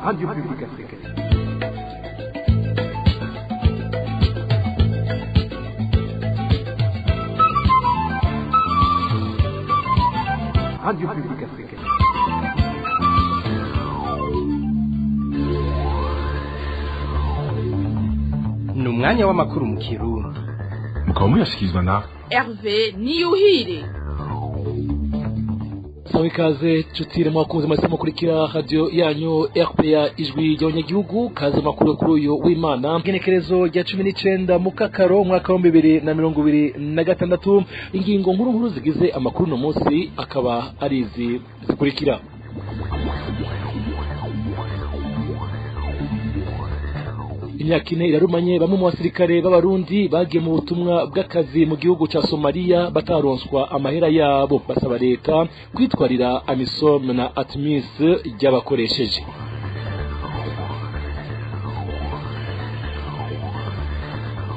Radio Publique Africaine. Radio Publique Africaine. Ni umwanya w'amakuru mu Kirundi. Mukaba muyashyikirizwa na Hervé Niyuhire. Sawa, ikaze nshuti mwakunze mwese mukurikira radio yanyu RPA Ijwi ry'Abanyagihugu. Kaze makuru kuri uyu w'Imana, igenekerezo rya 19 Mukakaro, umwaka wa 2026. Ingingo nkuru nkuru zigize amakuru no munsi akaba ari izi zikurikira: Imyaka 4 irarumanye bamwe mu basirikare b'Abarundi bagiye mu butumwa bw'akazi mu gihugu ca Somalia bataronswa amahera yabo, basaba leta kwitwarira AMISOM na ATMIS ryabakoresheje.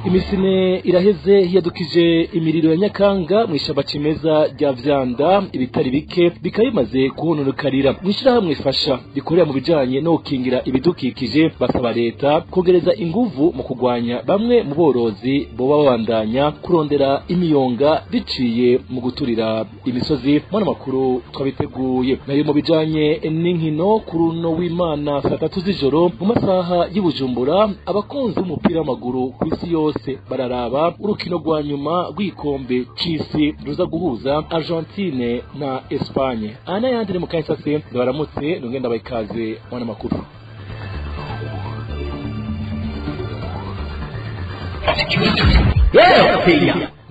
Imisine iraheze hiyadukije imiriro ya Nyakanga mw'ishamba cimeza rya Vyanda, ibitari bike bikaba bimaze kuhononekarira. Mw'ishirahamwe Fasha rikorera mu bijanye no gukingira ibidukikije, basaba leta kongereza inguvu mu kugwanya bamwe mu borozi boba babandanya kurondera imiyonga biciye mu guturira imisozi. Mwana makuru twabiteguye. Nayo mu bijanye n'inkino, kuri uno w'Imana saa 3 z'ijoro mu masaha y'Ibujumbura, abakunzi b'umupira w'amaguru kw'isi yose bararaba urukino rwa nyuma rw'igikombe c'isi ruza guhuza Argentine na Espagne. Ana yandi ni mu kanya, ndabaramutse nongenda bayikaze mwana makuru.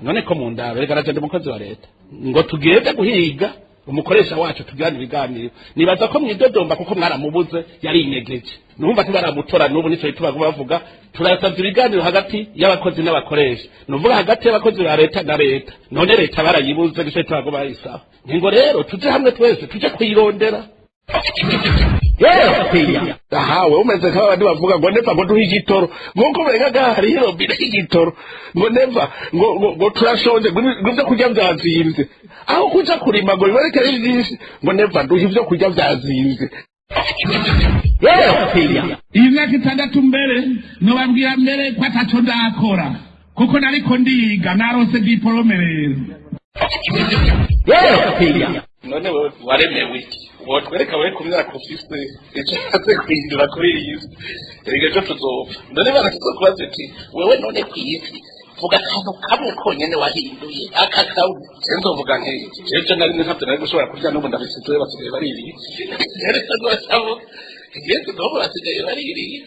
None ko mu ndaba reka naje ndi umukozi wa leta, ngo tugende guhiga umukoresha wacu tugirane ibiganiro. Nibaza ko mwidodomba kuko mwaramubuze, yarinyegeje, numva ntibaramutora n'ubu. Nico gituma bavuga turasavye ibiganiro hagati y'abakozi n'abakoresha, nuvuga hagati y'abakozi ba leta na leta. None leta barayibuze, nico gituma bayisaba ngo rero tuje hamwe twese tuje kuyirondera. Ahawe umeze nk'abandi bavuga ngo never, ngo duhe igitoro, nk'uko umenga hariho irobine y'igitoro, ngo never, ngo turashonje, ngo ibyo kurya vyazimvye, aho kuja kurima ngo biboneke ari vyinshi, ngo never, duhe ibyo kurya vyazimvye. Iyi myaka 6 mbere nobabwira mbere ko ataco ndakora kuko nariko ndiga, naronse diplôme rero. None wewe waremewe iki? Wotwereka wewe ku myaka ufise icyo aze guhindura kuri iyi si? Erega ejo tuzopfa. None baratuzokubaza ati: "Wewe none ku isi vuga akantu kamwe konyene wahinduye, aka kamwe." Je nzovuga nk'iki: jeje nari ntabyo nari gushobora kurya, n'ubu ndabisize, basigaye baririye. Rero nzocavuga yesu, n'ubu basigaye baririye.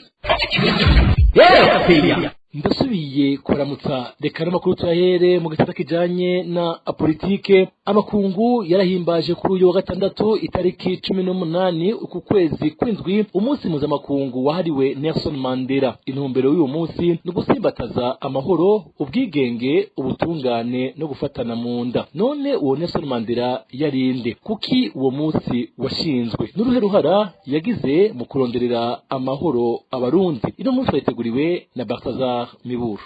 Ndasubiye kuramutsa. Reka n'amakuru tuyahere mu gisata kijanye na politike. Amakungu yarahimbaje kuri uyu wa gatandatu itariki 18 uku kwezi kw'indwi umunsi mpuzamakungu wahariwe Nelson Mandela. Intumbero y'uyu munsi ni ugusimbataza amahoro, ubwigenge, ubutungane no gufatana mu nda. None uwo Nelson Mandela yarinde? Kuki uwo munsi washinzwe? N'uruhe ruhara yagize mu kuronderera amahoro Abarundi? Ino munsi wayiteguriwe na Balthazar Miburu.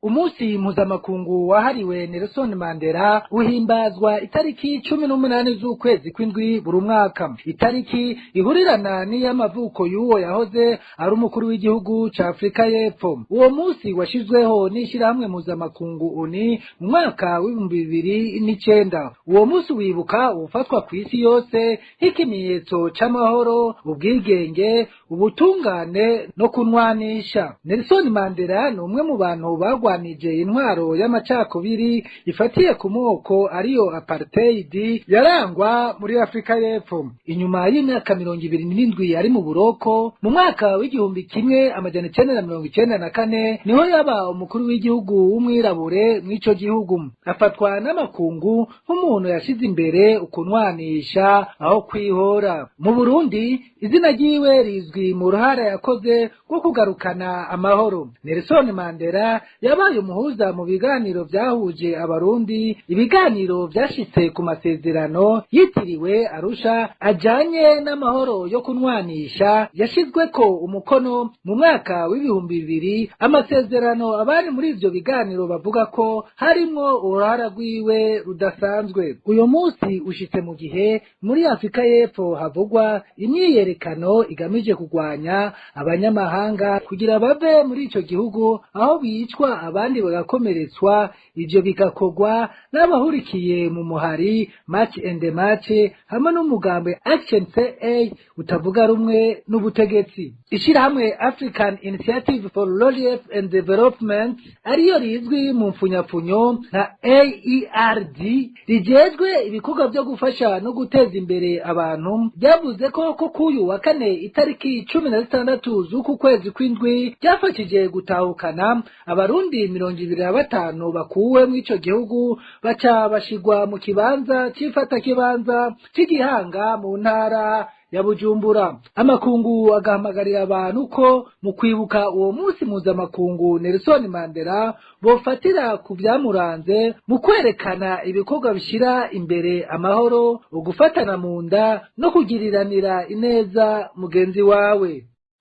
Umunsi mpuzamakungu wahariwe Nelson Mandela uhimbazwa itariki 18 z'ukwezi kw'indwi buri mwaka, itariki ihurirana n'iy'amavuko y'uwo yahoze ari umukuru w'igihugu ca Afurika y'Epfo. Uwo munsi washizweho n'ishirahamwe mpuzamakungu ONU mu mwaka w'2009. Uwo munsi wibuka ufatwa kw'isi yose nk'ikimenyetso c'amahoro, ubwigenge, ubutungane no kunwanisha. Nelson Mandela ni umwe mu bantu bagwanije intwaro y'amacakubiri ifatiye ku moko, ariyo apartheid, yarangwa muri Afurika y'Epfo. Inyuma y'imyaka 27 ari mu buroko, mu mwaka w'1994 niho yaba umukuru w'igihugu w'umwirabure mw'ico gihugu. Afatwa n'amakungu nk'umuntu yashize imbere ukunwanisha aho kwihora. Mu Burundi izina ryiwe rizwi mu ruhara yakoze rwo kugarukana amahoro. Nelson Mandela yabaye Yabaye umuhuza mu biganiro vyahuje Abarundi, ibiganiro vyashitse ku masezerano yitiriwe Arusha ajanye n'amahoro yo kunwanisha, yashizweko umukono mu mwaka w'2000. Amasezerano abari muri ivyo biganiro bavuga ko harimwo uruhara rwiwe rudasanzwe. Uyo munsi ushitse mu gihe muri Afrika y'Epfo havugwa imyiyerekano igamije kugwanya abanyamahanga kugira bave muri ico gihugu, aho bicwa abandi bagakomeretswa. Ivyo bigakorwa n'abahurikiye mu muhari March and March hamwe n'umugambi Action CA utavuga rumwe n'ubutegetsi. Ishirahamwe African Initiative for Relief and Development, ariyo rizwi mu mfunyapfunyo nka AERD, rijejwe ibikorwa vyo gufasha no guteza imbere abantu, ryavuze ko kuyu wa kane itariki 16 z'uku kwezi kw'indwi ryafashije gutahukana Abarundi 25 bakuwe mw'ico gihugu, baca bashigwa mu kibanza c'ifata kibanza c'Igihanga mu ntara ya Bujumbura. Amakungu agahamagarira abantu ko mu kwibuka uwo munsi mpuzamakungu Nelson Mandela bofatira ku vyamuranze mu kwerekana ibikorwa bishira imbere amahoro, ugufatana mu nda no kugiriranira ineza mugenzi wawe.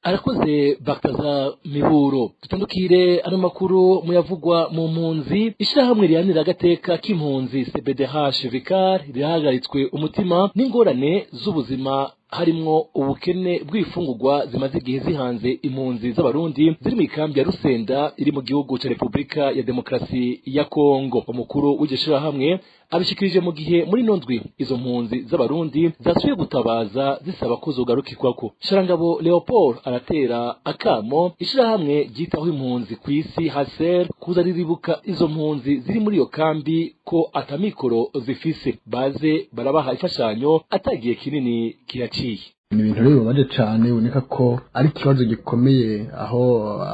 Arakoze Baktaza Miburo. Dutandukire ano makuru muyavugwa mu mpunzi. Ishirahamwe rihanira agateka k'impunzi CBDH Vicar rihagaritswe umutima n'ingorane z'ubuzima, harimwo ubukene bw'ifungurwa zimaze igihe zihanze impunzi z'Abarundi ziri mu ikambi ya Rusenda iri mu gihugu ca Republika ya Demokarasi ya Kongo. Umukuru w'iryo shirahamwe abishikirije mu gihe muri nondwi izo mpunzi z'Abarundi zasubiye gutabaza zisaba ko zogarukirwako. Sharangabo Leopold aratera akamo ishirahamwe ryitaho impunzi kw'isi HCR kuza riribuka izo mpunzi ziri muri iyo kambi ko atamikoro zifise, baze barabaha imfashanyo atagiye kinini kiraciye. Ni ibintu rero bibabaje cane, biboneka ko ari ikibazo gikomeye aho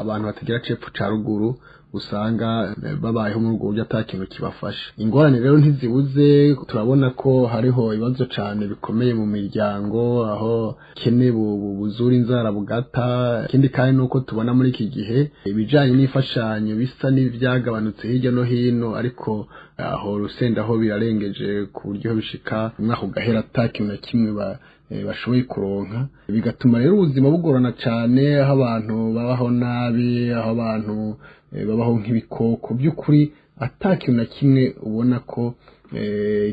abantu batagira cepfo ca ruguru usanga babayeho muri ubwo buryo ata kintu kibafasha. Ingorane rero ntizibuze, turabona ko hariho ibibazo cane bikomeye mu miryango, aho kene buzura inzara bugata. Ikindi kandi nuko tubona muri iki gihe ibijanye n'imfashanyo bisa n'ivyagabanutse hirya no hino, ariko aho Rusenda ho birarengeje ku buryo bishika umwaka ugahera ata kintu na kimwe bashoboye kuronka, bigatuma rero ubuzima bugorana cane, aho abantu babaho nabi, aho abantu babaho nk'ibikoko. By'ukuri ata kintu na kimwe ubona ko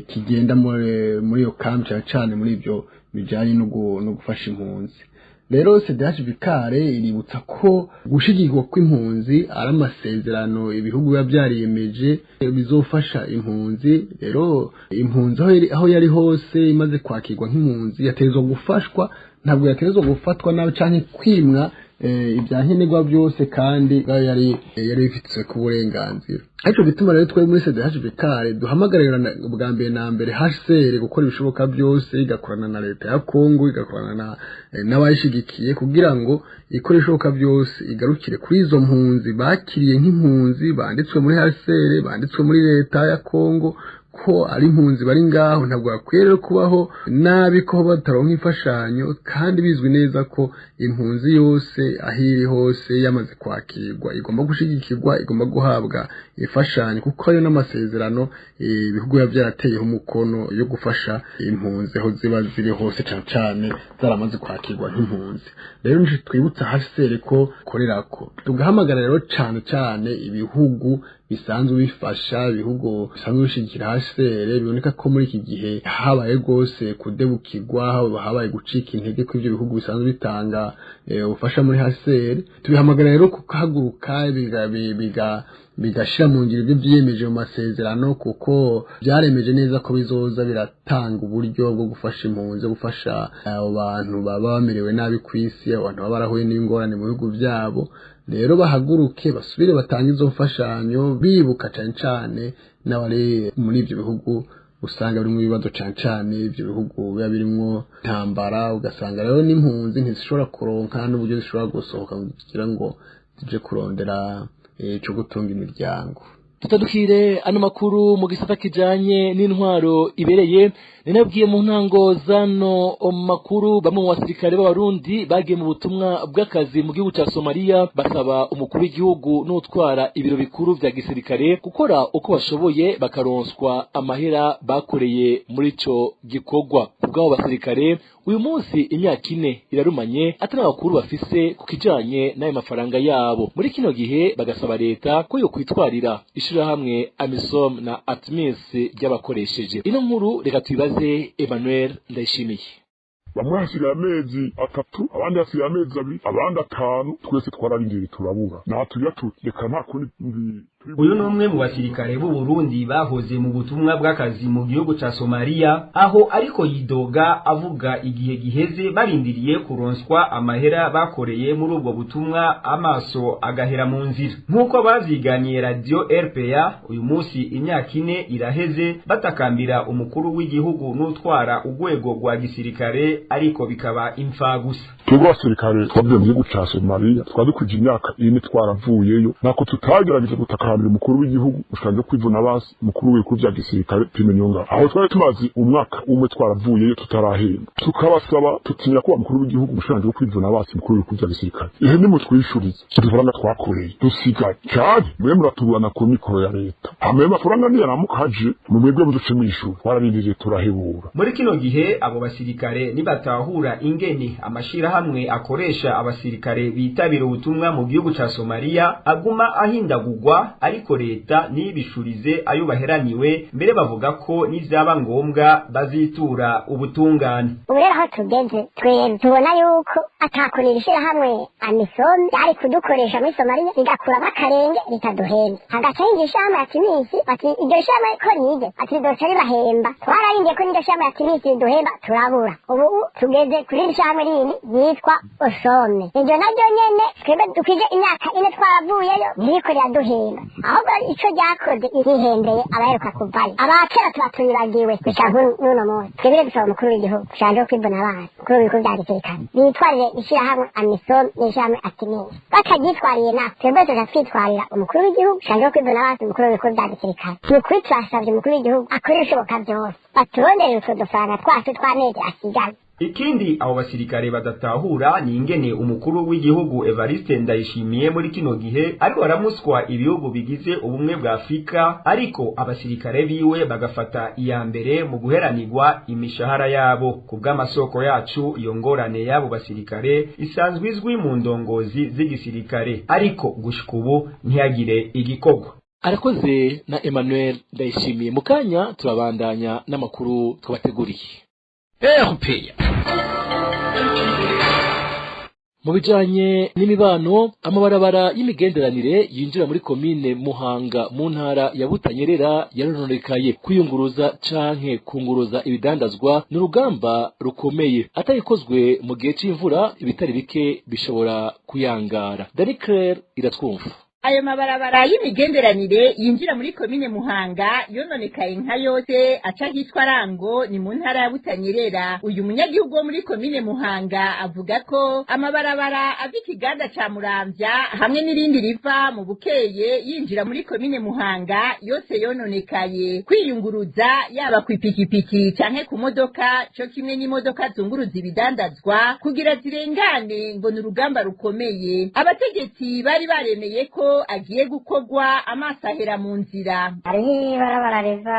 kigenda muri iyo kambi, cane cane muri ivyo bijanye no gufasha impunzi. Rero CDH Vikare iributsa ko gushigikirwa kw'impunzi ari amasezerano ibihugu biba vyariyemeje bizofasha impunzi. Rero impunzi aho yari hose imaze kwakirwa nk'impunzi yategerezwa gufashwa, ntabwo yategerezwa gufatwa nabi canke kwimwa ibyankenerwa byose, kandi yari bifitse ku burenganzira. Ariko gituma rero twe muri CDH Vikare duhamagarira bwa mbere na mbere HCR gukora ibishoboka byose, igakorana na leta ya Kongo, igakorana n'abayishigikiye kugira ngo ikore ibishoboka byose igarukire kuri izo mpunzi bakiriye nk'impunzi banditswe muri HCR, banditswe muri leta ya Kongo, ko ari impunzi bari ngaho. Ntabwo bakwiye rero kubaho nabi ko bataronka imfashanyo, kandi bizwi neza ko impunzi yose aho iri hose yamaze kwakirwa igomba gushigikirwa, igomba guhabwa imfashanyo, kuko ayo n'amasezerano ibihugu biba byarateyeho umukono yo gufasha impunzi aho ziba ziri hose, cane cane zaramaze kwakirwa nk'impunzi. Rero nico twibutsa HCR ko korerako, tugahamagara rero cane cane ibihugu bisanzwe bifasha, ibihugu bisanzwe bishigikira HCR. Biboneka ko muri iki gihe habaye rwose kudebukirwa, habaye gucika intege kw'ivyo bihugu bisanzwe bitanga ubufasha muri HCR. Tubihamagara rero kuhaguruka bigashira mu ngiro ibyo vyiyemeje mu masezerano, kuko vyaremeje neza ko bizoza biratanga uburyo bwo gufasha impunzi, gufasha abo bantu baba bamerewe nabi kw'isi, abantu baba barahuye n'ingorane mu bihugu vyabo. Rero bahaguruke basubire batange izo mfashanyo, bibuka cane cane n'abari muri ivyo bihugu usanga birimwo ibibazo, cane cane ivyo bihugu biba birimwo intambara, ugasanga rero n'impunzi ntizishobora kuronka n'uburyo zishobora gusohoka kugira ngo zije kurondera ico gutunga imiryango. Tutadukire ano makuru mu gisata kijanye n'intwaro ibereye. Ninabwiye mu ntango zano makuru, bamwe mu basirikare b'abarundi bagiye mu butumwa bw'akazi mu gihugu ca Somalia basaba umukuru w'igihugu n'utwara ibiro bikuru vya gisirikare gukora uko bashoboye bakaronswa amahera bakoreye muri ico gikorwa. Kubw'abo basirikare, uyu munsi imyaka 4 irarumanye atari abakuru bafise ku kijanye n'ayo mafaranga yabo. Muri kino gihe bagasaba leta ko yo kwitwarira ishirahamwe AMISOM na ATMIS ry'abakoresheje. Ino nkuru reka tuyibaze Emmanuel Ndayishimiye. Bamwe hasigaye amezi 3, abandi hasigaye amezi 2, abandi 5. Twese twararindiriye turabura. Natuya reka nta kundi. Uyu ni umwe mu basirikare b'u Burundi bahoze mu butumwa bw'akazi mu gihugu ca Somalia, aho ariko yidoga avuga igihe giheze barindiriye kuronswa amahera bakoreye muri ubwo butumwa, amaso agahera mu nzira. Nk'uko bavyiganiye radio RPA, uyu munsi imyaka 4 iraheze batakambira umukuru w'igihugu n'utwara urwego rwa gisirikare, ariko bikaba imfa gusa. Twebwe abasirikare twavuye mu gihugu ca Somalia twadukwije imyaka 4 twaravuyeyo, nako tutagerageje gutakambira umukuru w'igihugu ushanje kwivuna basi mukuru w'ibikuru vya gisirikare Pimenyonga, aho twari tumaze umwaka umwe twaravuyeyo tutarahembwa. Tukabasaba tutinya kuba mukuru w'igihugu ushanje kwivuna basi mukuru w'ibikuru vya gisirikare, ihe nimutwishurize udufaranga twakoreye dusigaye cyane, mwe muratuburana ku mikoro ya leta, hamwe amafaranga niyaramukaje mu mwebwe muduce mwishura. Twararindiriye turahebura. Muri kino gihe abo basirikare nibatahura ingene amashirahamwe akoresha abasirikare bitabira ubutumwa mu gihugu ca Somalia aguma ahindagurwa, ariko leta nibishurize ayo baheraniwe. Mbere bavuga ko nivyaba ngombwa bazitura ubutungane. Ubu rero aho tugeze twe tubona yuko atakunira ishirahamwe AMISOM yari kudukoresha muri Somalia rigakura bakarenge ritaduhemba, hagaca hinjira ishirahamwe ATMIS bati iryo shirahamwe ko rige ati ridoca ribahemba. Twararindiye ko n'iryo shirahamwe ATMIS riduhemba turabura. Ubu tugeze kuri iri shirahamwe rindi ryitwa OSOME, iryo naryo nyene twebwe dukwije imyaka 4 twaravuyeyo ntiriko riraduhemba, ahubwo ico ryakoze irihembeye abaheruka kuvayo. Abakera tuba tuyibagiwe gushika n'uno munsi. Twebwe dusaba umukuru w'igihugu ushanje kwivuna abana mukuru w'ibikuru vya gisirikare bitwarire ishirahamwe AMISOM n'ishirahamwe ATMIS. Bataryitwariye na twebwe tuja twitwarira umukuru w'igihugu ushanje kwivuna abana mukuru w'ibikuru vya gisirikare. Ni ukuri turasavye umukuru w'igihugu akore ibishoboka vyose baturondere utwo dufaranga twacu tw'amezi asigaye. Ikindi abo basirikare badatahura ni ingene umukuru w'igihugu Evariste Ndayishimiye muri kino gihe ariko aramuswa ibihugu bigize ubumwe bwa Afrika, ariko abasirikare biwe bagafata iya mbere mu guheranirwa imishahara yabo. Kubw'amasoko yacu, iyo ngorane y'abo basirikare isanzwe izwi mu ndongozi z'igisirikare, ariko gushika ubu ntihagire igikorwa. Arakoze na Emmanuel Ndayishimiye. Mu kanya turabandanya n'amakuru twabateguriye. RPA. Mu bijanye n'imibano, amabarabara y'imigenderanire yinjira muri komine Muhanga mu ntara ya Butanyerera yarononekaye. Kwiyunguruza canke kunguruza ibidandazwa ni urugamba rukomeye, atayikozwe mu gihe c'imvura ibitari bike bishobora kuyangara. Dani Claire iratwumva. Ayo mabarabara y'imigenderanire yinjira muri komine Muhanga yononekaye nka yose aca hitwa Rango ni mu ntara ya Butanyerera. Uyu munyagihugu wo muri komine Muhanga avuga ko amabarabara ava ikiganda ca Muramvya hamwe n'irindi riva mu Bukeye yinjira muri komine Muhanga yose yononekaye. Kwiyunguruza yaba kw'ipikipiki canke ku modoka co kimwe n'imodoka zunguruza ibidandazwa kugira zirengane ngo ni urugamba rukomeye. Abategetsi bari baremeye ko agiye gukorwa amaso ahera mu nzira. Hariho ibarabara riva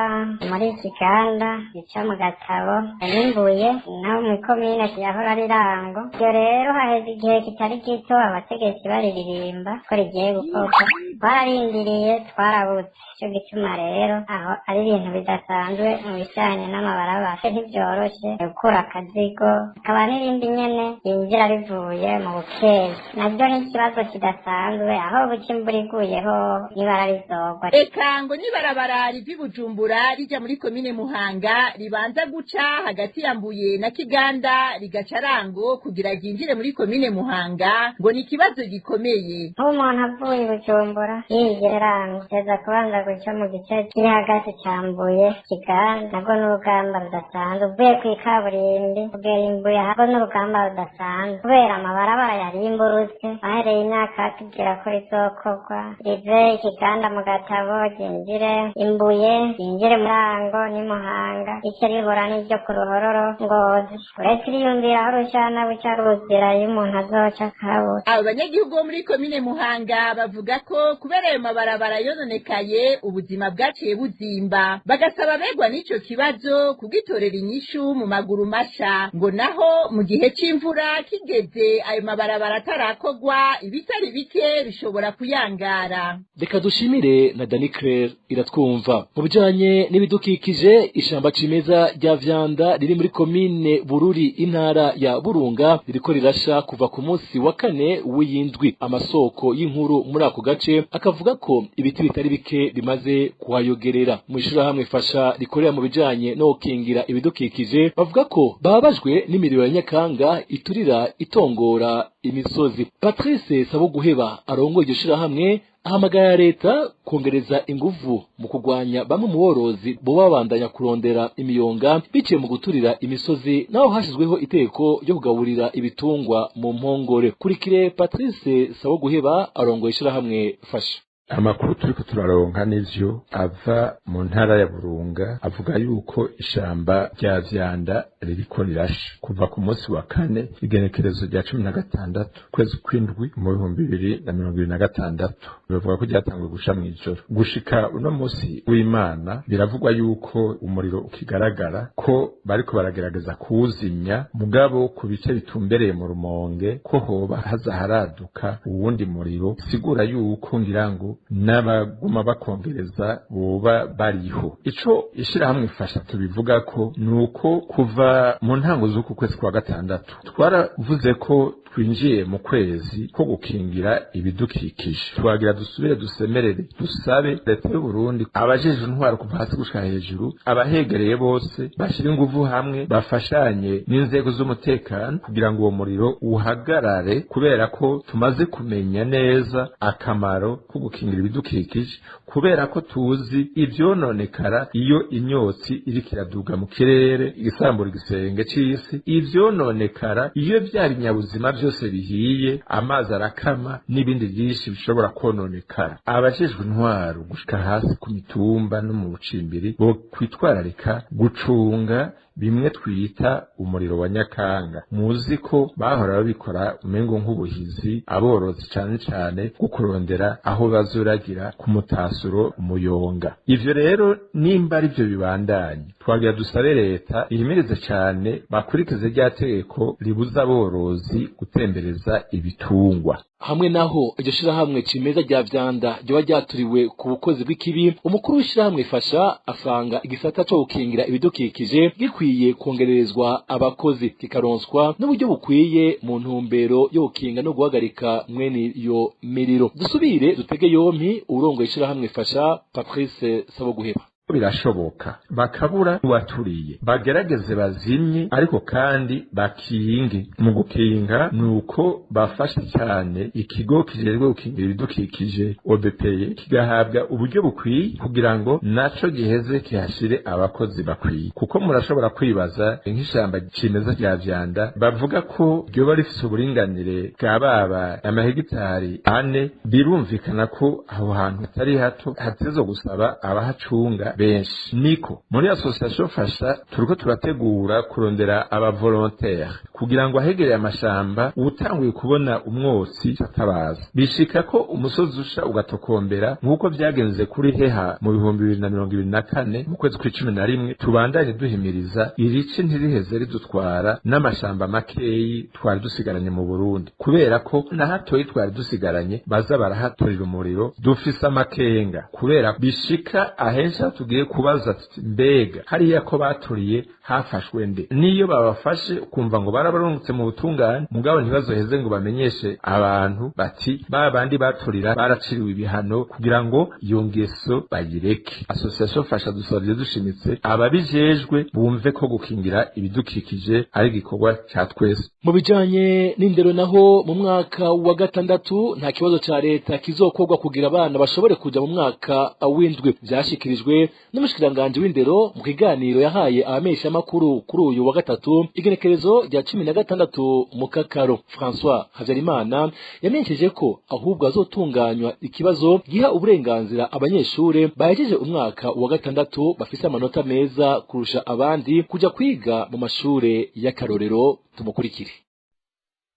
muri Kiganda rica mu Gatabo n'Imbuye naho mu ikomine yahora ari Rango. Ibyo rero haheze igihe kitari gito abategetsi bariririmba ko rigiye gukorwa, twararindiriye twarabuze. Ico gituma rero aho ari ibintu bidasanzwe mu bijanye n'amabarabara, ntivyoroshe gukura akazigo, hakaba n'irindi nyene yinjira rivuye mu Bukeye, navyo ni ikibazo kidasanzwe aho buca imvura iguyeho n'ibara rizogwa. Eka ngo n'ibarabara riva i Bujumbura rija muri komine Muhanga ribanza guca hagati ya Mbuye na Kiganda rigaca Rango kugira ryinjire muri komine Muhanga ngo ni ikibazo gikomeye. Nk'umuntu avuye i Bujumbura yinjira Rango aza kubanza guca mu gice kiri hagati ca Mbuye Kiganda, nabwo n'urugamba rudasanzwe. Uvuye kw'ikaburimbi kugera Imbuye nabwo n'urugamba rudasanzwe kubera amabarabara yarimburutse. Bahereye imyaka batubwira ko rizokorwa ritarakorwa, rive Ikiganda mu Gatabo, ryinjire Imbuye, ryinjire Murango n'imuhanga, rice rihura n'iryo ku Ruhororo Ngozi. Uretse iriyumvira aho rushana buca ruzira iyo umuntu azoca akabura. Abo banyagihugu bo muri komine Muhanga bavuga ko kubera ayo mabarabara yononekaye, ubuzima bwaciye buzimba, bagasaba abegwa n'ico kibazo kugitorera inyishu mu maguru masha. Ngo naho mu gihe c'imvura kigeze ayo mabarabara atarakorwa, ibitari bike bishobora kuyangara. Reka dushimire na Dani Claire Iratwumva. Mu bijanye n'ibidukikije, ishamba cimeza rya Vyanda riri muri komine Bururi, intara ya Burunga, ririko rirasha kuva ku munsi wa kane w'iyindwi. Amasoko y'inkuru muri ako gace akavuga ko ibiti bitari bike bimaze kuhayogerera. Mu ishirahamwe Fasha rikorera mu bijanye no gukingira ibidukikije, bavuga ko bababajwe n'imiriro ya nyakanga iturira itongora imisozi. Patrice Sabuguheba arongoye iryo shirahamwe ahamagara leta kongereza inguvu mu kurwanya bamwe mu borozi bo babandanya kurondera imiyonga biciye mu guturira imisozi, naho hashyizweho iteko ryo kugaburira ibitungwa mu mpongore. Kurikire Patrice Sabuguheba arongoye ishirahamwe Fasha. Amakuru turiko turaronka n'ivyo ava mu ntara ya Burunga avuga yuko ishamba rya Vyanda ririko rirasha kuva ku munsi wa kane, igenekerezo rya 16 kwezi kw'indwi mu 2026. Bavuga ko ryatanguye gusha mw'ijoro, gushika uno munsi w'Imana biravugwa yuko umuriro ukigaragara, ko bariko baragerageza kuwuzimya, mugabo ku bice bitumbereye mu Rumonge ko hoba haza haraduka uwundi muriro, sigura yuko ngira ngo n'abaguma bakongereza boba bariho. Ico ishirahamwe Fasha tubivuga ko nuko kuva mu ntango z'uku kwezi kwa gatandatu twaravuze ko twinjiye mu kwezi ko gukingira ibidukikije. Twagira dusubire dusemerere, dusabe leta y'u Burundi, abajejwe intwaro kuva hasi gushika hejuru, abahegereye bose bashira inguvu hamwe, bafashanye n'inzego z'umutekano kugira ngo uwo muriro uhagarare, kubera ko tumaze kumenya neza akamaro ko gukingira ibidukikije, kubera ko tuzi ivyononekara iyo imyotsi iriko iraduga mu kirere igisambura igisenge c'isi, ivyononekara iyo vya binyabuzima byose bihiye, amazi arakama n'ibindi byinshi bishobora kononekara. Abajejwe intwaro gushika hasi ku mitumba no mu bucimbiri bo kwitwararika gucunga bimwe twita umuriro wa nyakanga. Muzi ko bahora babikora umengo nk'ubuhizi, aborozi cane cane kukurondera aho bazuragira ku mutasuro umuyonga. Ivyo rero nimba ari byo bibandanye, twagira dusabe leta ihimirize cane bakurikize rya tegeko ribuza aborozi gutembereza ibitungwa. Hamwe naho iryo shirahamwe cimeza rya Vyanda ryoba ryaturiwe ku bukozi bw'ikibi, umukuru w'ishirahamwe Fasha asanga igisata co gukingira ibidukikije gikwiye kongererezwa abakozi, kikaronswa n'uburyo bukwiye mu ntumbero yo gukinga no guhagarika mwene iyo miriro. Dusubire dutege yompi uwurongoye ishirahamwe Fasha, Patrice Saboguheba. Birashoboka bakabura uwaturiye, bagerageze bazimye, ariko kandi bakinge. Mu gukinga nuko bafasha cyane ikigo kijejwe gukingira ibidukikije OBPE, kigahabwa uburyo bukwiye kugira ngo naco giheze kihashire abakozi bakwiye, kuko murashobora kwibaza nk'ishamba cimeza rya Vyanda bavuga ko ryoba rifise uburinganire bwa baba amahegitari 4. Birumvikana ko aho hantu hatari hato, hatezo gusaba abahacunga benshi. Niko muri association Fasha turiko turategura kurondera aba volontaire kugira ngo ahegereye amashamba utanguye kubona umwotsi atabaza. Bishika ko umusozi usha ugatokombera nk'uko vyagenze kuri Heha mu 2024 mu kwezi kw'icumi na rimwe. Tubandanye duhimiriza irice ntiriheze ridutwara n'amashamba makeyi twari dusigaranye mu Burundi, kubera ko na hatoyi twari dusigaranye baza barahaturira umuriro. Dufise amakenga kubera bishika ahenshi tugiye kubaza tuti mbega hariya ko baturiye hafashwe nde? Niyo babafashe ukumva ngo barabarungutse mu butungane, mugabo ntibazoheze ngo bamenyeshe abantu bati ba bandi baturira baraciriwe ibihano, kugira ngo iyo ngeso bayireke. Association Fasha dusabye dushimitse ababijejwe bumve ko gukingira ibidukikije ari igikorwa ca twese. Mu bijanye n'indero naho, mu mwaka wa gatandatu nta kibazo ca leta kizokorwa kugira abana bashobore kuja mu mwaka w'indwi. Vyashikirijwe n'umushikiranganje w'indero mu kiganiro yahaye abamesha makuru kuri uyu wa gatatu igenekerezo rya 16 mu Kakaro. François Havyarimana yamenyesheje ko ahubwo azotunganywa ikibazo giha uburenganzira abanyeshure bahejeje umwaka wa gatandatu bafise amanota meza kurusha abandi kuja kwiga mu mashure y'akarorero. Tumukurikire.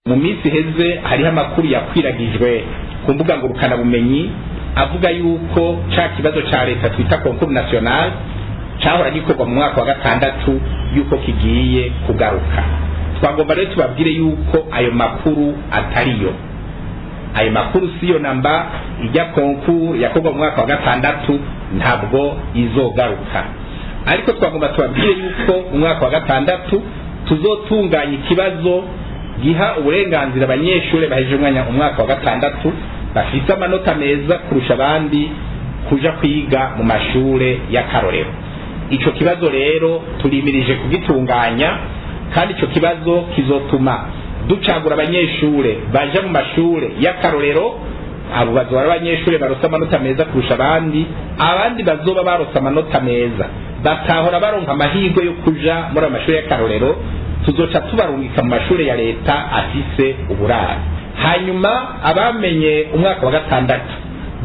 Mu minsi iheze hariho amakuru yakwiragijwe ku mbuga ngurukanabumenyi avuga yuko ca kibazo ca leta twita concours national cahora gikorwa mu mwaka wa gatandatu yuko kigiye kugaruka. Twagomba rero tubabwire yuko ayo makuru atariyo. Ayo makuru siyo namba. Ijya concours yakorwa mu mwaka wa gatandatu ntabwo izogaruka, ariko twagomba tubabwire yuko mu mwaka wa gatandatu tuzotunganya ikibazo giha uburenganzira abanyeshuri bahejeje umwanya umwaka wa gatandatu bafise amanota meza kurusha abandi kuja kwiga mu mashure y'akarorero. Ico kibazo rero turimirije kugitunganya, kandi ico kibazo kizotuma ducagura abanyeshure baja mu mashure y'akarorero. Abo bazoba ari abanyeshure barose amanota meza kurusha abandi. Abandi bazoba barose amanota meza batahora baronka amahirwe yo kuja muri ayo mashure y'akarorero, tuzoca tubarungika mu mashure ya leta afise uburaro. Hanyuma abamenye umwaka wa gatandatu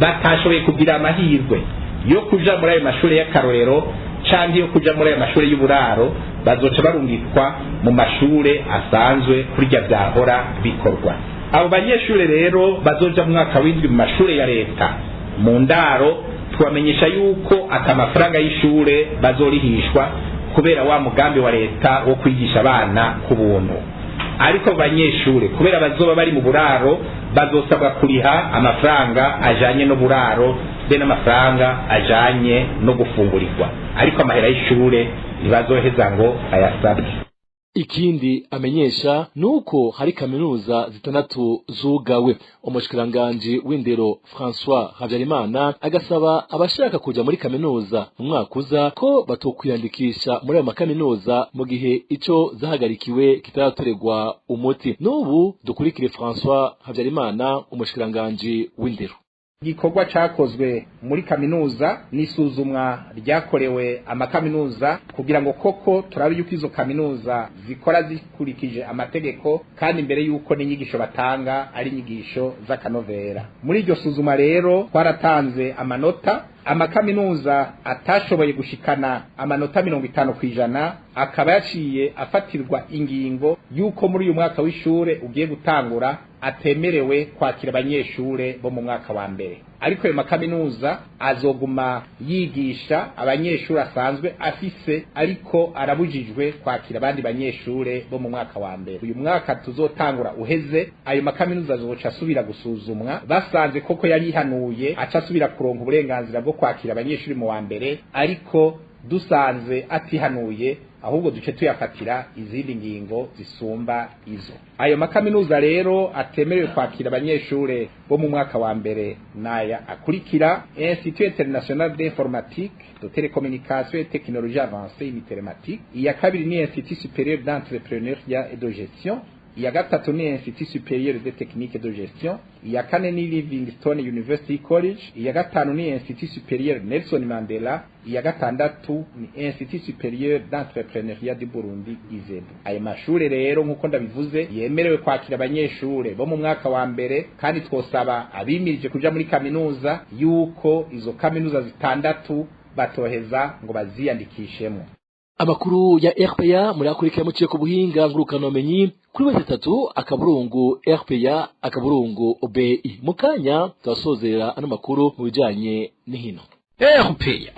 batashoboye kugira amahirwe yo kuja muri ayo mashure y'akarorero canke yo kuja muri ayo mashure y'uburaro, bazoca barungikwa mu mashure asanzwe kurya vyahora bikorwa. Abo banyeshure rero bazoja mu mwaka w'indwi mu mashure ya leta mu ndaro, tubamenyesha yuko ata mafaranga y'ishure bazorihishwa kubera wa mugambi wa leta wo kwigisha abana ku buntu. Ariko banyeshure kubera bazoba bari mu buraro bazosabwa kuriha amafaranga ajanye n'uburaro be n'amafaranga ajanye no gufungurirwa, ariko amahera y'ishure ntibazoheza ngo ayasabwe. Ikindi amenyesha nuko hari kaminuza zitandatu zugawe. Umushikiranganje w'indero François Havyarimana agasaba abashaka kuja muri kaminuza mu mwaka uza ko batokwiyandikisha muri ayo makaminuza mu gihe ico zahagarikiwe kitaratorerwa umuti. N'ubu dukurikire François Havyarimana, umushikiranganje w'indero. Igikorwa cakozwe muri kaminuza n'isuzumwa ryakorewe amakaminuza kugira ngo koko turabe yuko izo kaminuza zikora zikurikije amategeko, kandi mbere yuko n'inyigisho batanga ari inyigisho z'akanovera. Muri iryo suzuma rero twaratanze amanota. Amakaminuza atashoboye gushikana amanota 50% akaba yaciye afatirwa ingingo yuko muri uyu mwaka w'ishure ugiye gutangura atemerewe kwakira abanyeshure bo mu mwaka wa mbere. Ariko ayo makaminuza azoguma yigisha abanyeshure asanzwe afise, ariko arabujijwe kwakira abandi banyeshure bo mu mwaka wa mbere. Uyu mwaka tuzotangura uheze, ayo makaminuza azoca asubira gusuzumwa, basanze koko yarihanuye aca asubira kuronka uburenganzira bwo kwakira abanyeshuri mu wa mbere, ariko dusanze atihanuye ahubwo duce tuyafatira izindi ngingo zisumba izo. Ayo makaminuza rero atemerewe kwakira abanyeshure bo mu mwaka wa mbere naya akurikira: Institut International d'Informatique, de Télécommunication et Technologie Avancée Intelematique. Iya kabiri ni Institut Supérieur d'Entrepreneuriat et de Gestion. Iya gatatu ni Institut Supérieur de Technique de Gestion. Iya kane ni Livingstone University College. Iya gatanu ni Institut Supérieur Nelson Mandela. Iya gatandatu ni Institut Supérieur d'Entrepreneuriat du Burundi, ISEB. Ayo mashure rero nkuko ndabivuze yemerewe kwakira abanyeshure bo mu mwaka wa mbere, kandi twosaba abimirije kuja muri kaminuza yuko izo kaminuza zitandatu batoheza ngo baziyandikishemo. Amakuru ya RPA muri akurikira muciye ku buhinga ngurukanomenyi kuri wese 3.rpa.bi. Mukanya turasozera ano makuru mu bijanye n'ihino. RPA.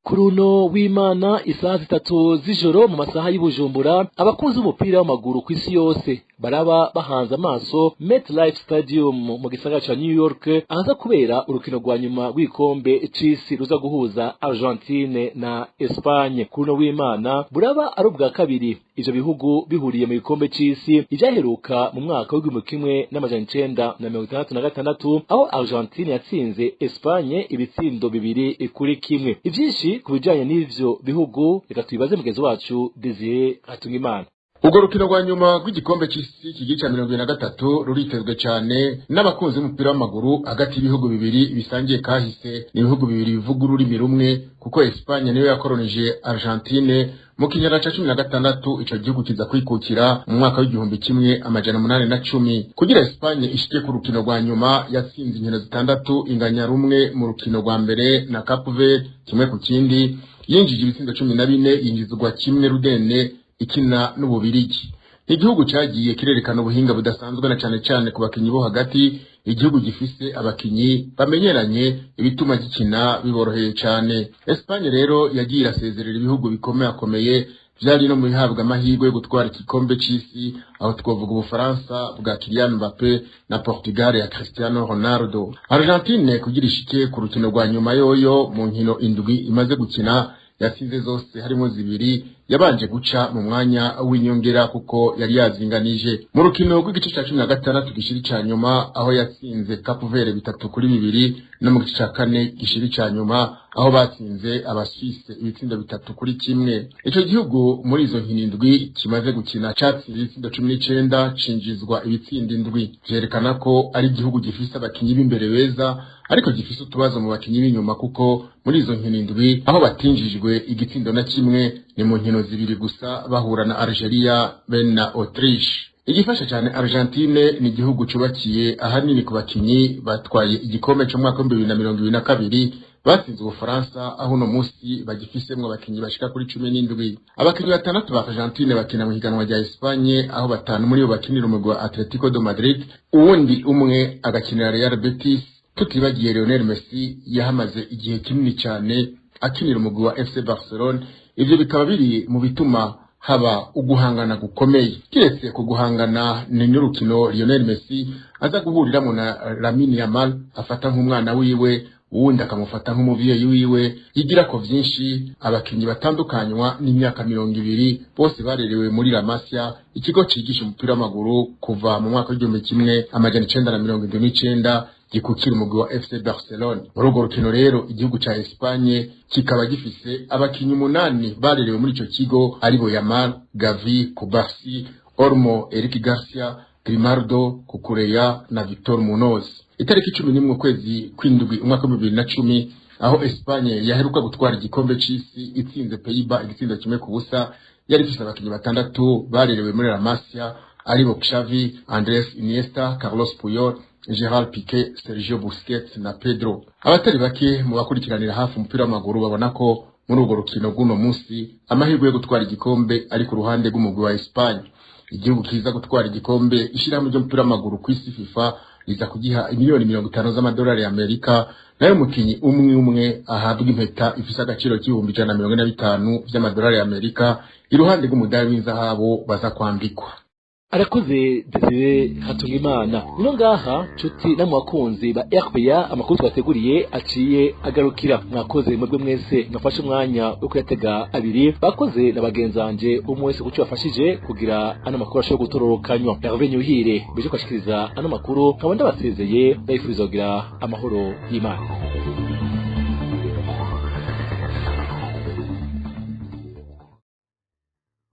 Kuruno w'Imana isaha 3 z'ijoro mu masaha y'Ibujumbura, abakunzi b'umupira w'amaguru ku isi yose baraba bahanze amaso MetLife Stadium mu gisagara ca New York ahaza kubera urukino rwa nyuma rw'igikombe c'isi ruza guhuza Argentine na Espagne. Kuruno w'Imana buraba ari ubwa kabiri ivyo bihugu bihuriye mu gikombe c'isi, ivyaheruka mu mwaka w'1966 aho Argentine yatsinze Espagne ibitsindo 2-1. Ivyinshi ku bijanye n'ivyo bihugu reka tubibaze mugenzi wacu Desire Hatungimana. Urwo rukino rwa nyuma rw'igikombe c'isi kigira ca 2023 ruritezwe cane n'abakunzi b'umupira w'amaguru hagati y'ibihugu bibiri bisangiye kahise. Ni ibihugu bibiri bivuga ururimi rumwe, kuko Espagne niyo yakoronije Argentine mu kinyarana ca 16, ico gihugu kiza kwikukira mu mwaka w'1810. Kugira Espagne ishike ku rukino rwa nyuma, yatsinze inkino zitandatu, inganya rumwe mu rukino rwa mbere na Cape Verde 1-1, yinjije ibitsindo 14, yinjizwa kimwe rudene ikina n'Ububirigi. Igihugu cagiye kirerekana ubuhinga budasanzwe na cane cane ku bakinyi bo hagati. Igihugu gifise abakinyi bamenyeranye, ibituma gikina biboroheye cane. Espagne rero yagiye irasezerera ibihugu bikomeye vyari no mu bihabwa amahirwe yo gutwara igikombe c'isi, aho twovuga Ubufaransa bwa Kylian Mbappe na Portugal ya Cristiano Ronaldo. Argentine kugira ishike ku rukino rwa nyuma yoyo, mu nkino indwi imaze gukina yatsinze zose, harimo zibiri yabanje guca mu mwanya w'inyongera kuko yari yazinganije mu rukino rw'igice ca 16 gishiri ca nyuma, aho yatsinze Cape Verde 3-2, no mu gice ca kane gishiri ca nyuma aho batsinze Abaswise ibitsindo 3-1. Ico gihugu muri izo nkino indwi kimaze gukina catsinze ibitsindo 19, cinjizwa ibitsindo indwi, vyerekana ko ari igihugu gifise abakinyi b'imbere beza, ariko gifise utubazo mu bakinyi b'inyuma, kuko muri izo nkino indwi aho batinjijwe igitsindo na kimwe ni mu nkino zibiri gusa bahura na Algeria be na Autriche. Igifasha cyane Argentine ni igihugu cubakiye ahanini ku bakinyi batwaye igikombe cy'umwaka wa 2022 batsinze Ubufaransa, aho uno munsi bagifisemwo abakinyi bashika kuri 17. Abakinyi batandatu ba Argentine bakina mu higanwa rya Espagne, aho batanu muri bo bakinira umugwi wa Atletico de Madrid, uwundi umwe agakinira Real Betis, tutibagiye Lionel Messi yahamaze igihe kinini cyane akinira umugwi wa FC Barcelone. Ivyo bikaba biri mu bituma haba uguhangana gukomeye. Kiretse ku guhangana, ni n'urukino Lionel Messi aza guhuriramo na Lamine Yamal afata nk'umwana wiwe, uwundi akamufata nk'umuvyeyi wiwe yigira ko vyinshi. Abakinyi batandukanywa n'imyaka 20, bose barerewe muri La Masia, ikigo cigisha umupira w'amaguru kuva mu mwaka w'1979 gikukira umugwi wa FC Barcelone. Muri urwo rukino rero igihugu ca Espagne kikaba gifise abakinyi umunani barerewe muri ico kigo, aribo Yamal, Gavi, Cubarsi, Olmo, Eric Garcia, Grimaldo, Cucurella na Victor Munoz. Itariki 11 ukwezi kw'indwi umwaka wa 2010, aho Espagne yaheruka gutwara igikombe c'isi itsinze Pays-Bas igitsindo 1-0, yari ifise abakinyi batandatu barerewe muri La Masia, aribo Xavi, Andres Iniesta, Carlos Puyol, Gerard Piqué, Sergio Busquets na Pedro. Abatari bake mu bakurikiranira hafi umupira w'amaguru babona ko muri urwo rukino rw'uno munsi amahirwe yo gutwara igikombe ari ku ruhande rw'umugwi wa Espagne. Igihugu kiza gutwara igikombe, ishirahamwe ry'umupira w'amaguru ku isi FIFA riza kugiha imiliyoni 50 z'amadolari y'Amerika, nayo umukinyi umwe umwe ahabwa impeta ifise agaciro k'145,000 vy'amadolari y'Amerika iruhande rw'umudari w'inzahabu baza kwambikwa. Arakoze Desire Hatungimana. Nino ngaha nshuti namwe bakunzi ba RPA, amakuru twateguriye aciye agarukira. Mwakoze mwebwe mwese mwafashe umwanya wo kuyatega abiri, bakoze na bagenzanje umwe wese kuco bafashije kugira ano makuru ashobore gutororokanywa. Hervé Nyuhire beje kwashikiriza ano makuru, nkaba ndabasezeye ndabifuriza kugira amahoro y'Imana.